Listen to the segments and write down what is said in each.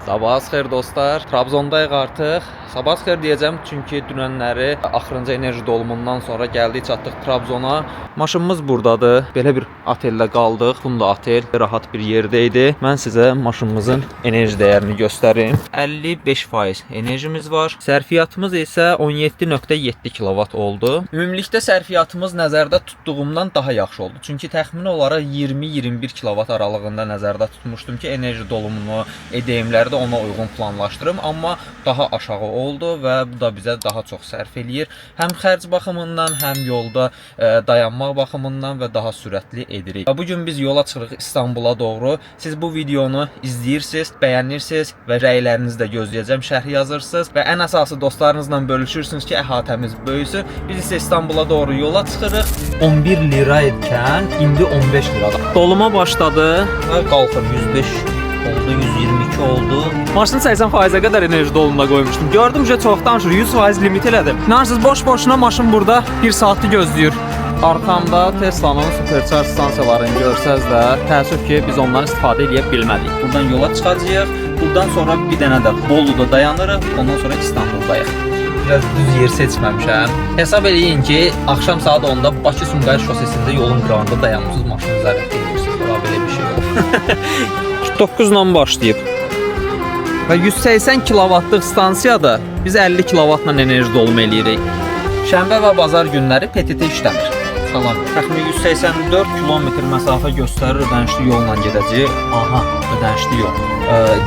Sabahınız xeyir dostlar. Trabzondayıq artıq. Sabahınız xeyir deyəcəm çünki dünənləri axırıncı enerji dolumundan sonra gəldik, çatdıq Trabzona. Maşınımız burdadır. Belə bir oteldə qaldıq. Funda otel rahat bir yerdə idi. Mən sizə maşınımızın enerji dəyərini göstərim. 55% enerjimiz var. Sərfiyyatımız isə 17.7 kilovat oldu. Ümumilikdə sərfiyyatımız nəzərdə tutduğumdan daha yaxşı oldu. Çünki təxmini olaraq 20-21 kilovat aralığında nəzərdə tutmuşdum ki, enerji dolumunu, EDM-ləri də ona uyğun planlaşdırım, amma daha aşağı oldu və bu da bizə daha çox sərf eləyir. Həm xərc baxımından, həm yolda dayanmaq baxımından və daha sürətli edirik. Və bu gün biz yola çıxırıq İstanbula doğru. Siz bu videonu izləyirsiniz, bəyənirsiniz və rəylərinizi də gözləyəcəm, şərh yazırsınız və ən əsası dostlarınızla bölüşürsünüz ki, əhatəmiz böyüsün. Biz isə İstanbula doğru yola çıxırıq. 11 lira ikən indi 15 liradır. Doluma başladı və qalxır 105 oldu, 122 oldu. Maşını 80%-ə qədər enerji dolumuna qoymuşdum. Gördüm ki, çox danışır, 100% limit elədim. İnanırsınız, boş-boşuna maşın burada 1 saatdır gözləyir. Arxamda Tesla'nın supercharge stansiyalarını görsəz də, təəssüf ki, biz ondan istifadə eləyə bilmədik. Buradan yola çıxacağıq. Buradan sonra bir dənə də Boluda dayanırıq, ondan sonra İstanbuldayıq. Biraz düz yer seçməmişəm. Hesab eləyin ki, axşam saat 10-da Bakı-Sumqayıt şosesində yolun qırağında dayanmısınız, maşını zərət edirsiniz. Valla belə bir şey yox. 9-la başlayıb. Və 180 kilovatlıq stansiyada biz 50 kilovatla enerji dolumu eləyirik. Şənbə və bazar günləri PTT işləmir. Salam. Təxmini 184 kilometr məsafə göstərir, ödənişli yolla gedəcəyik. Aha, ödənişli yol.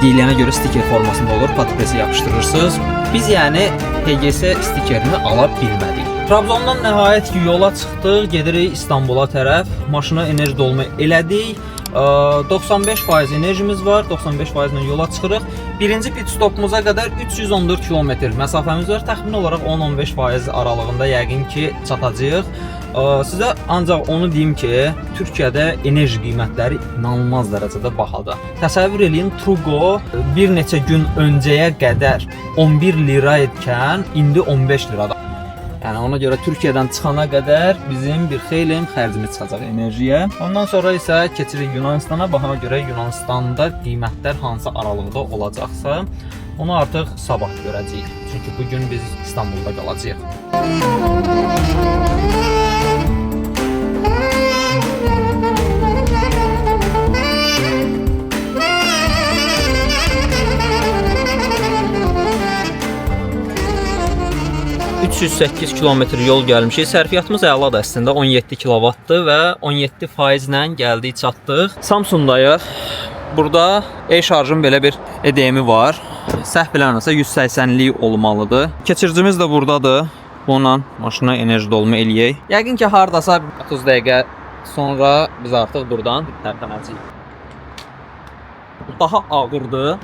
Deyilənə görə stiker formasında olur, patpresi yapışdırırsınız. Biz yəni HGS stikerini ala bilmədik. Trabzondan nəhayət ki yola çıxdıq, gedirik İstanbula tərəf. Maşına enerji dolumu elədik. 95% enerjimiz var. 95% ilə yola çıxırıq. Birinci pit stopumuza qədər 314 kilometr məsafəmiz var. Təxmini olaraq 10-15% aralığında yəqin ki çatacağıq. Sizə ancaq onu deyim ki, Türkiyədə enerji qiymətləri inanılmaz dərəcədə bahadır. Təsəvvür eləyin, Trugo bir neçə gün öncəyə qədər 11 lira ikən indi 15 liradır. Yəni ona görə Türkiyədən çıxana qədər bizim bir xeyli xərcimiz çıxacaq enerjiyə. Ondan sonra isə keçirik Yunanistana. Baxana görə Yunanistanda qiymətlər hansı aralıqda olacaqsa, onu artıq sabah görəcəyik. Çünki bu gün biz İstanbulda qalacağıq. ...308 kilometr yol gəlmişik. Sərfiyyatımız əladır əslində. 17 kilovatdır və 17 faizlə gəldik, çatdıq. Samsundayıq. Burada e-şarjın belə bir EDM-i var. Səhv eləmirəmsə 180-lik olmalıdır. Keçiricimiz də burdadır. Bununla maşına enerji dolumu eləyək. Yəqin ki, hardasa 30 dəqiqə sonra biz artıq burdan tərpənəcəyik. Daha ağırdır.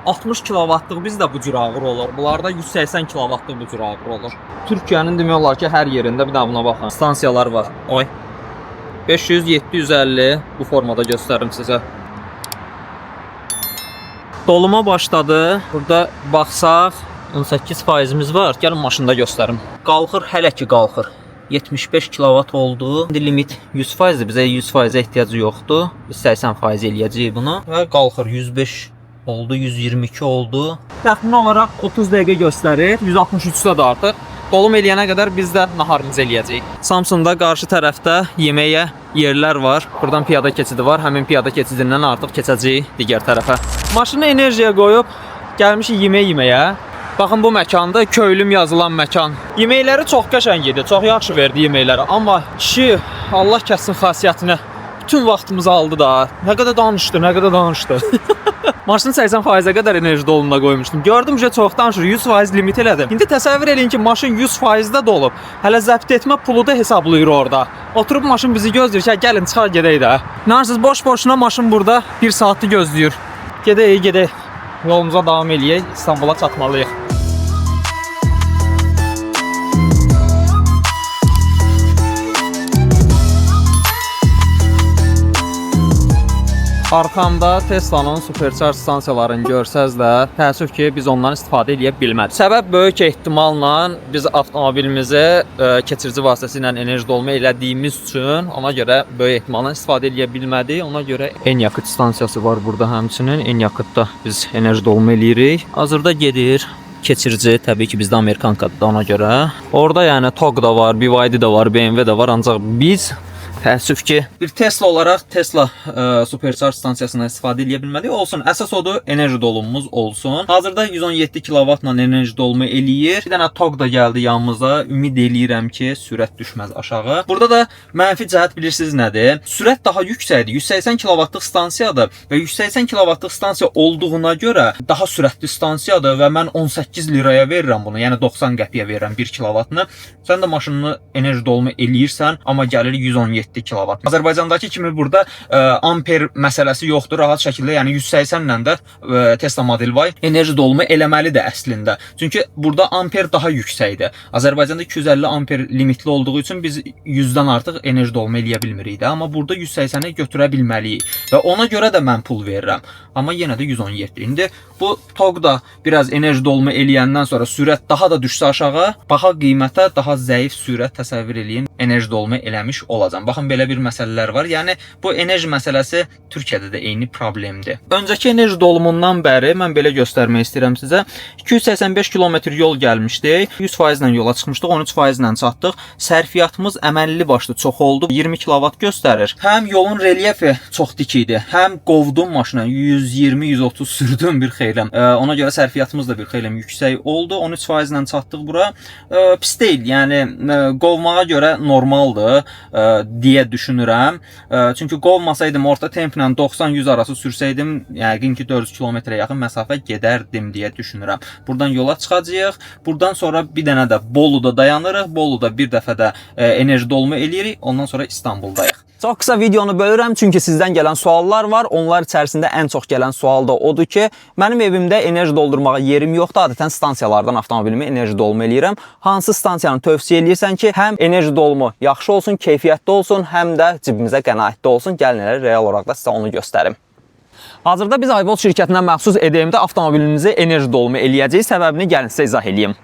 60 kilovatlıq biz də bu cür ağır olur. Bunlarda 180 kilovatlıq bu cür ağır olur. Türkiyənin demək olar ki, hər yerində bir də buna baxın. Stansiyalar var. Oy. 500 750 bu formada göstərim sizə. Doluma başladı. Burada baxsaq 18 faizimiz var. Gəlin maşında göstərim. Qalxır, hələ ki qalxır. 75 kilovat oldu. İndi limit 100%-dir. Bizə 100%-ə ehtiyacı yoxdur. Biz 80% eləyəcəyik bunu və qalxır 105 oldu, 122 oldu. Təxmini olaraq 30 dəqiqə göstərir. 163-də də artıq. Dolum eləyənə qədər biz də naharımızı eləyəcəyik. Samsunda qarşı tərəfdə yeməyə yerlər var. Buradan piyada keçidi var. Həmin piyada keçidindən artıq keçəcəyik digər tərəfə. Maşını enerjiyə qoyub gəlmişik yemək yeməyə. Baxın bu məkanda köylüm yazılan məkan. Yeməkləri çox qəşəng idi, çox yaxşı verdi yeməkləri. Amma kişi Allah kəssin xasiyyətinə. Bütün vaxtımızı aldı da. Nə qədər danışdı, nə qədər danışdı. Maşını 80%-ə qədər enerji dolumuna qoymuşdum. Gördüm ki, çox danışır, 100% limit elədim. İndi təsəvvür eləyin ki, maşın 100%-də dolub. Hələ zəbt etmə pulu da hesablayır orada. Oturub maşın bizi gözləyir ki, gəlin çıxar gedək də. İnanırsınız, boş-boşuna maşın burada 1 saatdır gözləyir. Gedək, gedək. Yolumuza davam eləyək, İstanbula çatmalıyıq. Arxamda Tesla'nın supercharge stansiyalarını görsəz də, təəssüf ki, biz ondan istifadə eləyə bilmədik. Səbəb böyük ehtimalla biz avtomobilimizi keçirici vasitəsilə enerji dolma elədiyimiz üçün ona görə böyük ehtimalla istifadə eləyə bilmədik. Ona görə en yakıt stansiyası var burada həmçinin. En yakıtda biz enerji dolma eləyirik. Hazırda gedir keçirici, təbii ki, bizdə Amerikankadır da ona görə. Orada yəni TOG da var, BYD də var, BMW də var, ancaq biz təəssüf ki, bir Tesla olaraq Tesla supercharge stansiyasından istifadə edə bilmədik. Olsun, əsas odur enerji dolumumuz olsun. Hazırda 117 kWla enerji dolumu eləyir. Bir dənə TOG da gəldi yanımıza. Ümid eləyirəm ki, sürət düşməz aşağı. Burada da mənfi cəhət bilirsiniz nədir? Sürət daha yüksəkdir. 180 kWlıq stansiyadır və 180 kWlıq stansiya olduğuna görə daha sürətli stansiyadır və mən 18 liraya verirəm bunu. Yəni 90 qəpiyə verirəm 1 kWını. Sən də maşınını enerji dolumu eləyirsən, amma gəlir 117 kW. Azərbaycandakı kimi burada amper məsələsi yoxdur. Rahat şəkildə, yəni 180 ilə də Tesla Model Y enerji dolumu eləməlidir əslində. Çünki burada amper daha yüksəkdir. Azərbaycanda 250 amper limitli olduğu üçün biz 100-dən artıq enerji dolumu eləyə bilmirik də. Amma burada 180-i götürə bilməliyik və ona görə də mən pul verirəm. Amma yenə də 117. İndi bu TOG da biraz enerji dolumu eləyəndən sonra sürət daha da düşsə aşağı, baha qiymətə daha zəif sürət təsəvvür eləyin, enerji dolumu eləmiş olacam. Baxın belə bir məsələlər var. Yəni bu enerji məsələsi Türkiyədə də eyni problemdir. Öncəki enerji dolumundan bəri mən belə göstərmək istəyirəm sizə. 285 kilometr yol gəlmişdik. 100% ilə yola çıxmışdıq, 13% ilə çatdıq. Sərfiyyatımız əməlli başlı çox oldu. 20 kW göstərir. Həm yolun relyefi çox dik idi, həm qovdum maşını 120-130 sürdüm bir xeyli. Ona görə sərfiyyatımız da bir xeyli yüksək oldu. 13% ilə çatdıq bura. Pis deyil. Yəni qovmağa görə normaldır deyə düşünürəm. Çünki qovmasaydım orta templə 90-100 arası sürsəydim, yəqin ki 400 kilometrə yaxın məsafə gedərdim deyə düşünürəm. Buradan yola çıxacağıq. Buradan sonra bir dənə də Boluda dayanırıq. Boluda bir dəfə də enerji dolumu eləyirik. Ondan sonra İstanbuldayıq. Çox qısa videonu bölürəm çünki sizdən gələn suallar var. Onlar içərisində ən çox gələn sual da odur ki, mənim evimdə enerji doldurmağa yerim yoxdur. Adətən stansiyalardan avtomobilimi enerji dolumu eləyirəm. Hansı stansiyanı tövsiyə eləyirsən ki, həm enerji dolumu yaxşı olsun, keyfiyyətli olsun, həm də cibimizə qənaətli olsun. Gəlin elə real olaraq da sizə onu göstərim. Hazırda biz Ayvolt şirkətinə məxsus EDM-də avtomobilimizi enerji dolumu eləyəcəyik. Səbəbini gəlin sizə izah eləyim.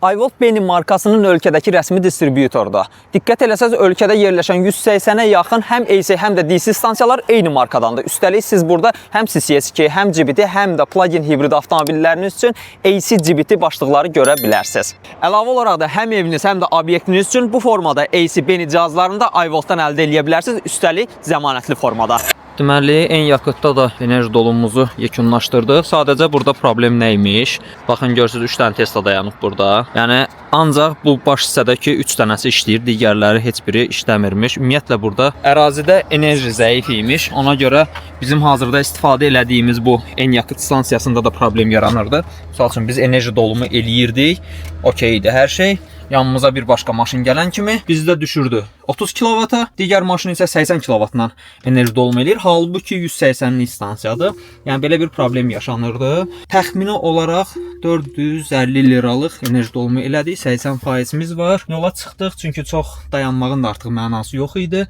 Ayvolt Beni markasının ölkədəki rəsmi distribyutorudur. Diqqət eləsəz ölkədə yerləşən 180-ə yaxın həm AC, həm də DC stansiyalar eyni markadandır. Üstəlik siz burada həm CCS2, həm GBT, həm də plug-in hibrid avtomobilləriniz üçün AC GBT başlıqları görə bilərsiniz. Əlavə olaraq da həm eviniz, həm də obyektiniz üçün bu formada AC Beni cihazlarını da Ayvoltdan əldə eləyə bilərsiniz. Üstəlik zəmanətli formada. Deməli, en yakıtda da enerji dolumumuzu yekunlaşdırdıq. Sadəcə burada problem nə imiş? Baxın görürsüz 3 dənə Tesla dayanıb burada. Yəni ancaq bu baş hissədəki 3 dənəsi işləyir, digərləri heç biri işləmirmiş. Ümumiyyətlə burada ərazidə enerji zəif imiş. Ona görə bizim hazırda istifadə elədiyimiz bu en yakıt stansiyasında da problem yaranırdı. Məsəl üçün biz enerji dolumu eləyirdik. Okey idi hər şey. Yanımıza bir başqa maşın gələn kimi bizdə düşürdü 30 kW-a, digər maşın isə 80 kW-la enerji dolumu eləyir. Halbuki 180-lik stansiyadır. Yəni belə bir problem yaşanırdı. Təxmini olaraq 450 liralıq enerji dolumu elədik. 80 faizimiz var. Yola çıxdıq çünki çox dayanmağın da artıq mənası yox idi.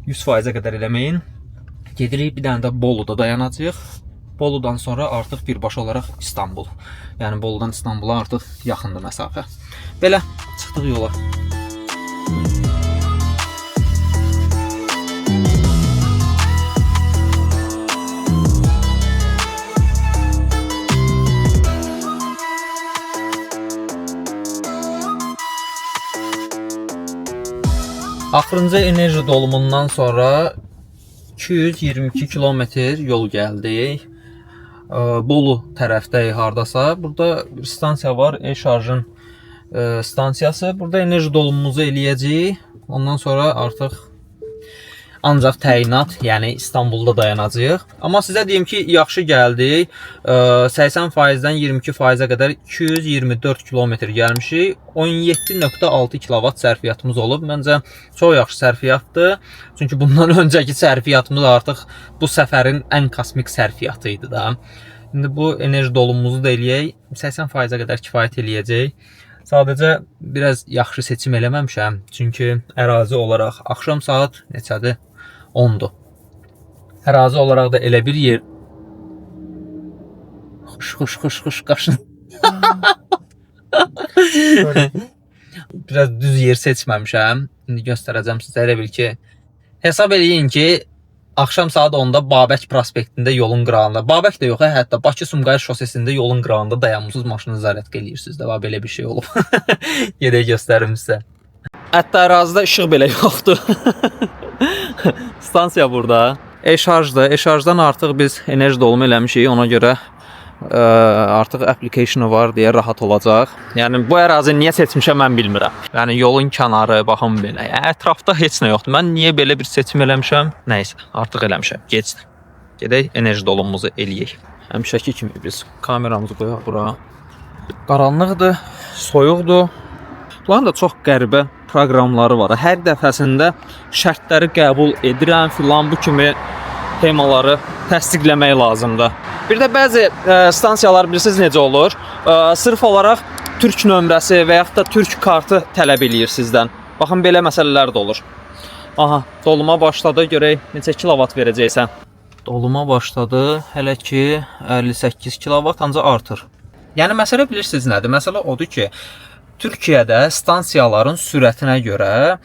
100%-ə qədər eləməyin. Gedirik bir dənə də Boluda dayanacağıq. Boludan sonra artıq birbaşa olaraq İstanbul. Yəni Boludan İstanbula artıq yaxındır məsafə. Belə çıxdıq yola. Axırıncı enerji dolumundan sonra 222 kilometr yol gəldik. Bolu tərəfdəyik hardasa. Burada bir stansiya var, e-şarjın stansiyası. Burada enerji dolumumuzu eləyəcəyik. Ondan sonra artıq ancaq təyinat, yəni İstanbulda dayanacağıq. Amma sizə deyim ki, yaxşı gəldik. 80%-dən 22%-ə qədər 224 kilometr gəlmişik. 17.6 kilovat sərfiyyatımız olub. Məncə çox yaxşı sərfiyyatdır. Çünki bundan öncəki sərfiyyatımız artıq bu səfərin ən kosmik sərfiyyatı idi da. İndi bu enerji dolumumuzu da eləyək. 80%-ə qədər kifayət eləyəcək. Sadəcə biraz yaxşı seçim eləməmişəm. Çünki ərazi olaraq axşam saat neçədir? 10-dur. Ərazi olaraq da elə bir yer Xış xış xış xış qaşın. Biraz düz yer seçməmişəm. İndi göstərəcəm sizə, elə bil ki, hesab eləyin ki, axşam saat 10-da Babək prospektində yolun qırağında, Babək də yox, hətta Bakı-Sumqayıt şosesində yolun qırağında dayanmısınız, maşını zaryadka eləyirsiniz də. Bax belə bir şey olub. Gedək göstərim sizə. Hətta ərazidə işıq belə yoxdur. Stansiya burada. E-şarjdır. E-şarjdan artıq biz enerji dolumu eləmişik. Ona görə artıq application-ı var deyə rahat olacaq. Yəni bu ərazini niyə seçmişəm mən bilmirəm. Yəni yolun kənarı, baxın belə. Yəni, ətrafda heç nə yoxdur. Mən niyə belə bir seçim eləmişəm? Nəysə, artıq eləmişəm. Gecdir. Gedək enerji dolumumuzu eləyək. Həmişəki kimi biz kameramızı qoyaq bura. Qaranlıqdır, soyuqdur. Bunların da çox qəribə proqramları var. Hər dəfəsində şərtləri qəbul edirəm filan bu kimi temaları təsdiqləmək lazımdır. Bir də bəzi stansiyalar bilirsiniz necə olur? Sırf olaraq türk nömrəsi və yaxud da türk kartı tələb eləyir sizdən. Baxın belə məsələlər də olur. Aha, doluma başladı. Görək neçə kilovat verəcəksən. Doluma başladı. Hələ ki 58 kilovat, ancaq artır. Yəni məsələ bilirsiniz nədir? Məsələ odur ki, Türkiyədə stansiyaların sürətinə görə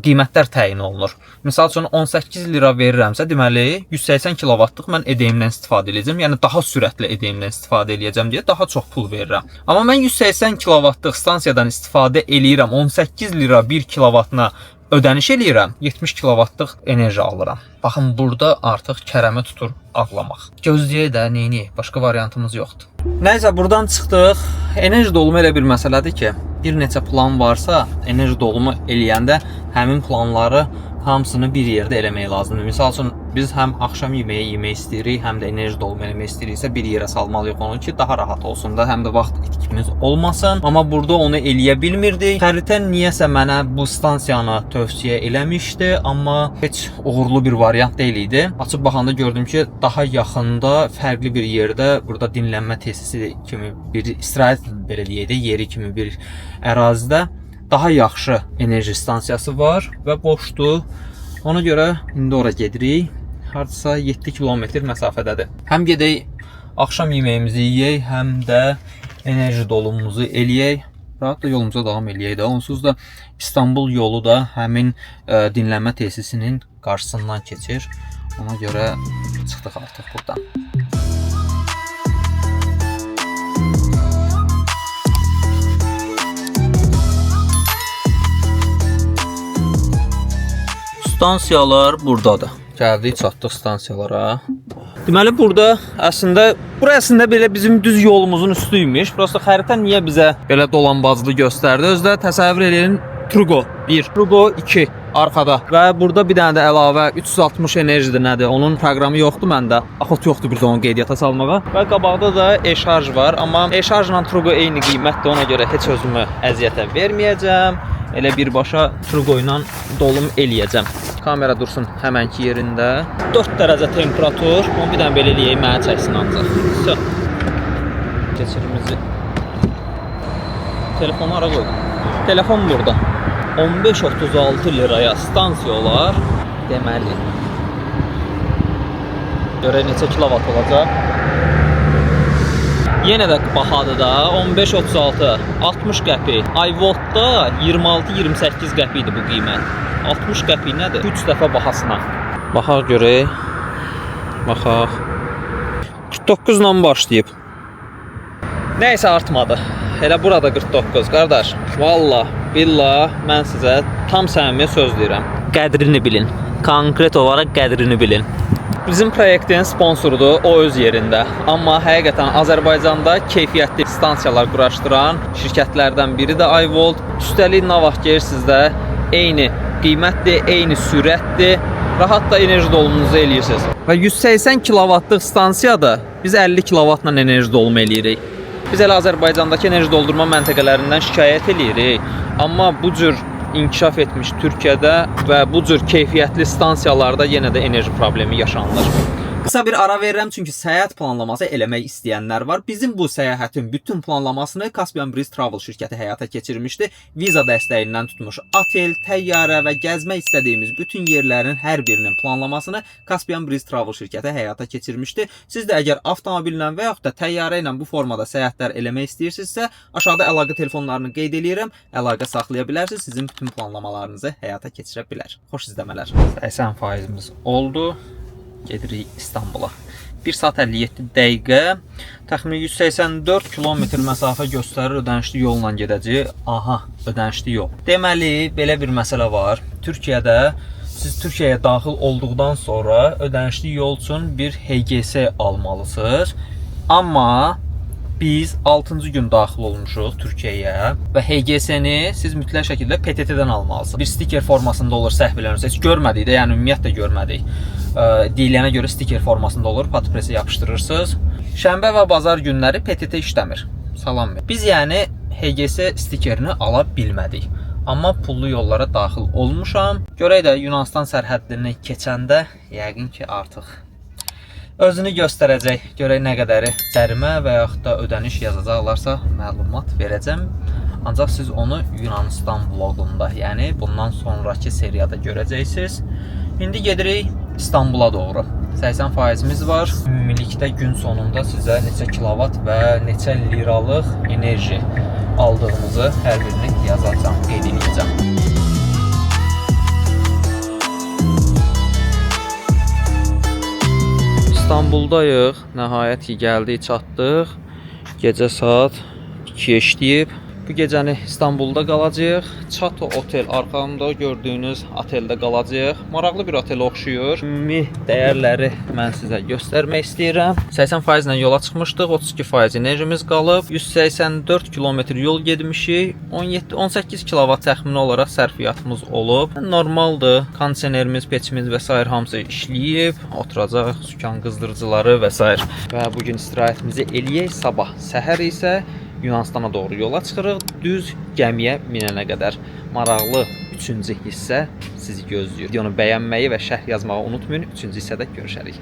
qiymətlər təyin olunur. Misal üçün 18 lira verirəmsə, deməli 180 kilovatlıq mən EDM-dən istifadə edəcəm. Yəni daha sürətli EDM-dən istifadə eləyəcəm deyə daha çox pul verirəm. Amma mən 180 kilovatlıq stansiyadan istifadə eləyirəm, 18 lira 1 kilovatına ödəniş eləyirəm, 70 kilovatlıq enerji alıram. Baxın burada artıq kərəmi tutur ağlamaq. Gözləyək də, neyniyək? Başqa variantımız yoxdur. Nəysə buradan çıxdıq. Enerji dolumu elə bir məsələdir ki, bir neçə plan varsa, enerji dolumu eləyəndə həmin planları hamısını bir yerdə eləmək lazımdır. Misal üçün biz həm axşam yeməyi yemək istəyirik, həm də enerji dolumu eləmək istəyiriksə bir yerə salmalıyıq onu ki, daha rahat olsun da, həm də vaxt itkimiz olmasın. Amma burada onu eləyə bilmirdik. Xəritə niyəsə mənə bu stansiyanı tövsiyə eləmişdi, amma heç uğurlu bir variant deyil idi. Açıb baxanda gördüm ki, daha yaxında fərqli bir yerdə burada dinlənmə tesisi kimi bir istirahət belə deyək də, yeri kimi bir ərazidə daha yaxşı enerji stansiyası var və boşdur. Ona görə indi ora gedirik. Hardasa 7 kilometr məsafədədir. Həm gedək axşam yeməyimizi yeyək, həm də enerji dolumumuzu eləyək. Rahat da yolumuza davam eləyək də. Onsuz da İstanbul yolu da həmin dinlənmə tesisinin qarşısından keçir. Ona görə çıxdıq artıq buradan. Stansiyalar buradadır. Gəldik, çatdıq stansiyalara. Deməli burada əslində bura əslində belə bizim düz yolumuzun üstü imiş. Prosta xəritə niyə bizə belə dolanbaclı göstərdi? Özdə təsəvvür eləyin Trugo 1, Trugo 2 arxada və burada bir dənə də əlavə 360 enerjidir nədir? Onun proqramı yoxdur məndə. Axot yoxdur bir də onu qeydiyyata salmağa. Və qabaqda da e-şarj var, amma e-şarjla Trugo eyni qiymətdir. Ona görə heç özümü əziyyətə verməyəcəm. Elə birbaşa Trugo ilə dolum eləyəcəm. Kamera dursun həmənki yerində. 4 dərəcə temperatur. Onu bir dənə belə eləyək, mənə çəksin ancaq. Vso. Keçirimizi telefonu hara qoydum? Telefon burada. 15.36 liraya stansiya olar. Deməli. Görək neçə kilovat olacaq. Yenə də bahadır da 15.36, 60 qəpik. iVolt-da 26-28 qəpik idi bu qiymət. 60 qəpik nədir? 3 dəfə bahasına. Baxaq görək. Baxaq. 49 ilə başlayıb. Nəysə artmadı. Elə burada 49 qardaş. Vallah, billah mən sizə tam səmimi söz deyirəm. Qədrini bilin. Konkret olaraq qədrini bilin. Bizim proyektin sponsorudur, o öz yerində. Amma həqiqətən Azərbaycanda keyfiyyətli stansiyalar quraşdıran şirkətlərdən biri də iVolt. Üstəlik nə vaxt gelirsiniz də eyni qiymətdir, eyni sürətdir. Rahat da enerji dolumunuzu eləyirsiniz. Və 180 kilovatlıq stansiyada biz 50 kilovatla enerji dolumu eləyirik. Biz elə Azərbaycandakı enerji doldurma məntəqələrindən şikayət eləyirik. Amma bu cür inkişaf etmiş Türkiyədə və bu cür keyfiyyətli stansiyalarda yenə də enerji problemi yaşanılır. Qısa bir ara verirəm çünki səyahət planlaması eləmək istəyənlər var. Bizim bu səyahətin bütün planlamasını Caspian Breeze Travel şirkəti həyata keçirmişdi. Viza dəstəyindən tutmuş otel, təyyarə və gəzmək istədiyimiz bütün yerlərin hər birinin planlamasını Caspian Breeze Travel şirkəti həyata keçirmişdi. Siz də əgər avtomobillə və yaxud da təyyarə ilə bu formada səyahətlər eləmək istəyirsinizsə, aşağıda əlaqə telefonlarını qeyd eləyirəm. Əlaqə saxlaya bilərsiniz. Sizin bütün planlamalarınızı həyata keçirə bilər. Xoş izləmələr. 80%-imiz oldu. Gedirik İstanbula. 1 saat 57 dəqiqə, təxmini 184 kilometr məsafə göstərir ödənişli yolla gedəcəyik. Aha, ödənişli yol. Deməli, belə bir məsələ var. Türkiyədə siz Türkiyəyə daxil olduqdan sonra ödənişli yol üçün bir HGS almalısınız. Amma biz 6-cı gün daxil olmuşuq Türkiyəyə və HGS-ni siz mütləq şəkildə PTT-dən almalısınız. Bir stiker formasında olur, səhv eləmirəmsə. Heç görmədik də, yəni ümumiyyətlə görmədik. Deyilənə görə stiker formasında olur, patpresə yapışdırırsınız. Şənbə və bazar günləri PTT işləmir. Salam. Biz yəni HGS stikerini ala bilmədik. Amma pullu yollara daxil olmuşam. Görək də Yunanistan sərhəddini keçəndə yəqin ki artıq özünü göstərəcək. Görək nə qədəri cərimə və yaxud da ödəniş yazacaqlarsa məlumat verəcəm. Ancaq siz onu Yunanistan vloqunda, yəni bundan sonrakı seriyada görəcəksiniz. İndi gedirik İstanbula doğru. 80%-imiz var. Ümumilikdə gün sonunda sizə neçə kilovat və neçə liralıq enerji aldığımızı hər birini yazacağam, qeyd edəcəm. İstanbuldayıq. Nəhayət ki gəldik, çatdıq. Gecə saat 2 işləyib. Bu gecəni İstanbulda qalacağıq. Çato Otel arxamda gördüyünüz oteldə qalacağıq. Maraqlı bir otelə oxşuyur. Ümumi dəyərləri mən sizə göstərmək istəyirəm. 80% ilə yola çıxmışdıq. 32% enerjimiz qalıb. 184 kilometr yol getmişik. 17-18 kilovat təxmini olaraq sərfiyyatımız olub. Normaldır. Kondisionerimiz, peçimiz və sair hamısı işləyib. Oturacaq, sükan qızdırıcıları və sair. Və bu gün istirahətimizi eləyək. Sabah səhər isə Yunanistana doğru yola çıxırıq. Düz gəmiyə minənə qədər. Maraqlı üçüncü hissə sizi gözləyir. Videonu bəyənməyi və şərh yazmağı unutmayın. Üçüncü hissədə görüşərik.